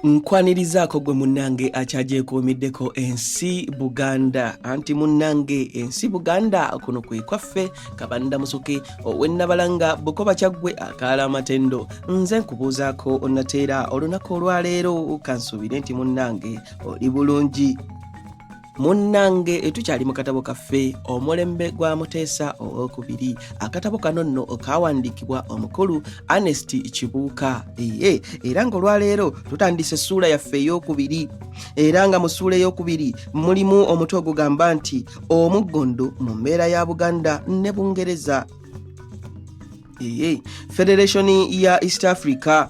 Nkwanirizaako gwe munnange akyagyekuumiddeko ensi Buganda, anti munnange ensi Buganda kuno kwe kwaffe. Kabanda Musoke ow'Ennabalanga Bukoba Kyaggwe akaala amatendo. Nze nkubuuzaako nateera olunaku olwaleero, kansuubire nti munnange oli bulungi. Munnange, tukyali mu katabo kaffe Omulembe gwa Muteesa Owokubiri. Akatabo kano nno kawandiikibwa omukulu Ernest Kibuuka. Eye, era ng'olwaleero tutandise essuula yaffe eyokubiri, era nga mu ssuula eyokubiri mulimu omutwe ogugamba nti omuggondo mu mbeera ya Buganda ne Bungereza. Eye, Federation ya East Africa.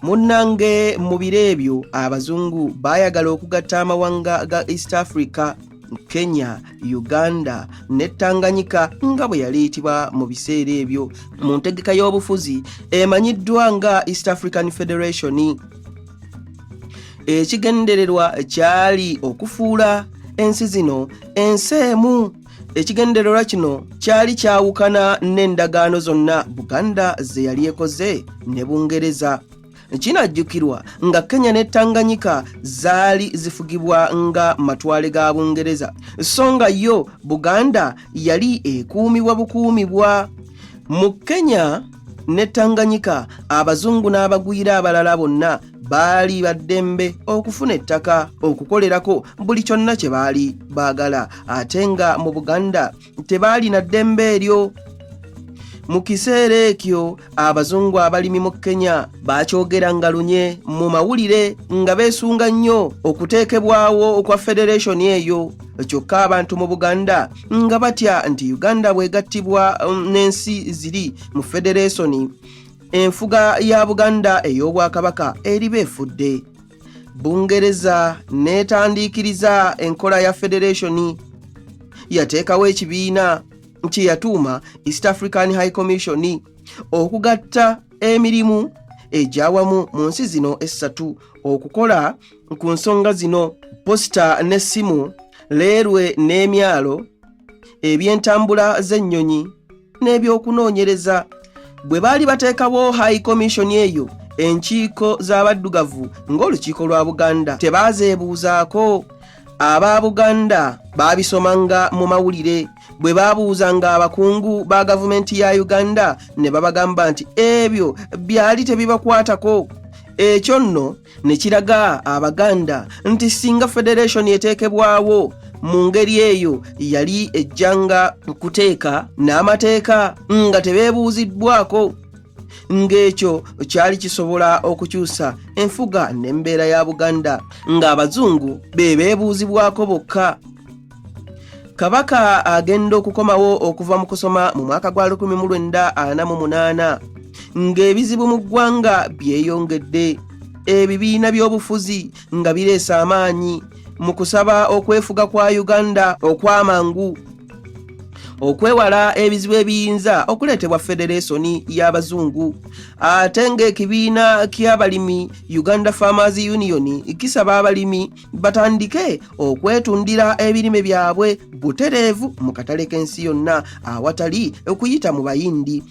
Munnange, mu biro ebyo abazungu baayagala okugatta amawanga ga East Africa, Kenya, Uganda ne Tanganyika nga bwe yaliyitibwa mu biseera ebyo, mu ntegeka y'obufuzi emanyiddwa nga East African Federation. Ekigendererwa kyali okufuula ensi zino ensi emu. Ekigendererwa kino kyali kyawukana n'endagaano zonna Buganda ze yali ekoze ne Bungereza. Kinajjukirwa nga Kenya ne Tanganyika zaali zifugibwa nga matwale ga Bungereza, so nga yo Buganda yali ekuumibwa bukuumibwa. Mu Kenya ne Tanganyika, abazungu n'abagwira abalala bonna baali baddembe okufuna ettaka okukolerako buli kyonna kye baali baagala, ate nga mu Buganda tebaalina ddembe eryo. Mu kiseera ekyo abazungu abalimi mu Kenya bakyogeranga lunye mu mawulire nga beesunga nnyo okuteekebwawo okwa federation eyo. Kyokka abantu mu Buganda nga batya nti Uganda bw'egattibwa n'ensi ziri mu federation, enfuga ya Buganda ey'obwakabaka eriba efudde. Bungereza n'etandiikiriza enkola ya federation. Yateekawo ekibiina kye yatuuma East African High Commission okugatta emirimu egyawamu mu nsi zino essatu okukola ku nsonga zino: posita n'essimu, leerwe n'emyalo, ebyentambula z'ennyonyi n'ebyokunoonyereza. Bwe baali bateekawo High Commission eyo, enkiiko z'abaddugavu ng'Olukiiko lwa Buganda tebaazeebuuzaako. Aba Buganda baabisomanga mu mawulire. Bwe baabuuzanga abakungu ba gavumenti ya Uganda, ne babagamba nti ebyo byali tebibakwatako. Ekyo nno ne kiraga Abaganda nti singa federation eteekebwawo mu ngeri eyo, yali ejjanga kuteeka n'amateeka nga tebeebuuziddwako, ng'ekyo kyali kisobola okukyusa enfuga n'embeera ya Buganda ng'abazungu be beebuuzibwako bokka. Kabaka agenda okukomawo okuva mu kusoma mu mwaka gwa 1948, ng'ebizibu mu ggwanga byeyongedde, ebibiina by'obufuzi nga bireese amaanyi mu kusaba okwefuga kwa Uganda okw'amangu okwewala ebizibu ebiyinza okuleetebwa federeesoni y'abazungu, ate ng'ekibiina ky'abalimi Uganda Farmers Union kisaba abalimi batandike okwetundira ebirime byabwe butereevu mu katale k'ensi yonna awatali okuyita mu Bayindi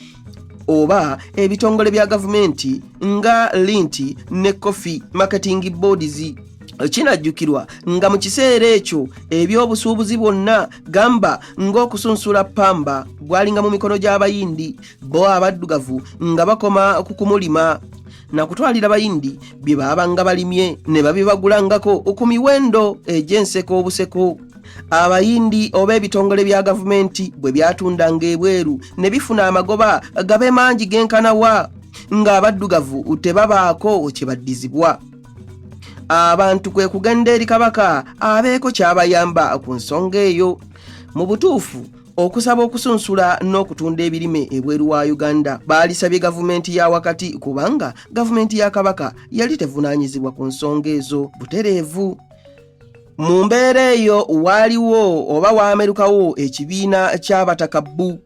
oba ebitongole bya gavumenti nga Lint ne Coffee Marketing Boards. Kinajjukirwa nga mu kiseera ekyo ebyobusuubuzi bwonna, gamba ng'okusunsula pamba, gwalinga mu mikono gy'Abayindi, bo abaddugavu nga bakoma ku kumulima nakutwalira Bayindi bye baabanga balimye ne babibagulangako ku miwendo egy'enseko obuseko. Abayindi oba ebitongole bya gavumenti bwe byatundanga ebweru ne bifuna amagoba gabe mangi genkanawa, ng'abaddugavu tebabaako kye baddizibwa. Abantu kwe kugenda eri Kabaka abeeko ky'abayamba ku nsonga eyo. Mu butuufu, okusaba okusunsula n'okutunda ebirime ebweru wa Uganda baalisabye gavumenti ya wakati, kubanga gavumenti ya Kabaka yali tevunaanyizibwa ku nsonga ezo butereevu. Mu mbeera eyo waaliwo oba waamerukawo ekibiina ky'abataka bbu,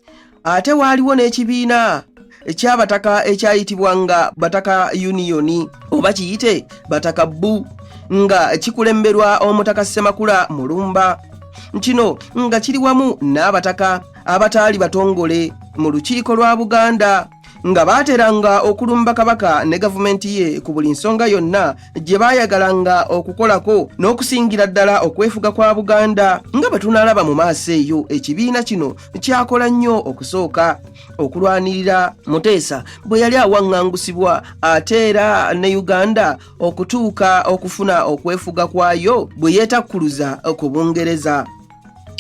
ate waaliwo n'ekibiina eky'abataka ekyayitibwanga Bataka Union, oba kiyite Bataka Bbu, nga kikulemberwa omutaka Ssemakula Mulumba. Kino nga kiri wamu n'abataka abataali batongole mu Lukiiko lwa Buganda. Nga baateranga okulumba Kabaka ne gavumenti ye ku buli nsonga yonna gye baayagalanga okukolako, n'okusingira ddala okwefuga kwa Buganda. Nga bwe tunaalaba mu maaso eyo, ekibiina kino kyakola nnyo okusooka okulwanirira Muteesa bwe yali awaŋŋangusibwa, ate era ne Uganda okutuuka okufuna okwefuga kwayo bwe yeetakkuluza ku Bungereza.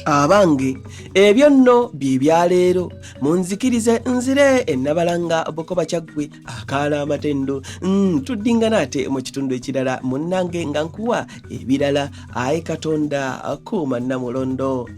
Abange, ebyo nno bye byaleero. Munzikirize nzire enabalanga Bukoba Kyaggwe akaala amatendo. Tuddingana ate mu kitundu ekirala munnange nga nkuwa ebirala. Ayi Katonda, kuuma Nnamulondo.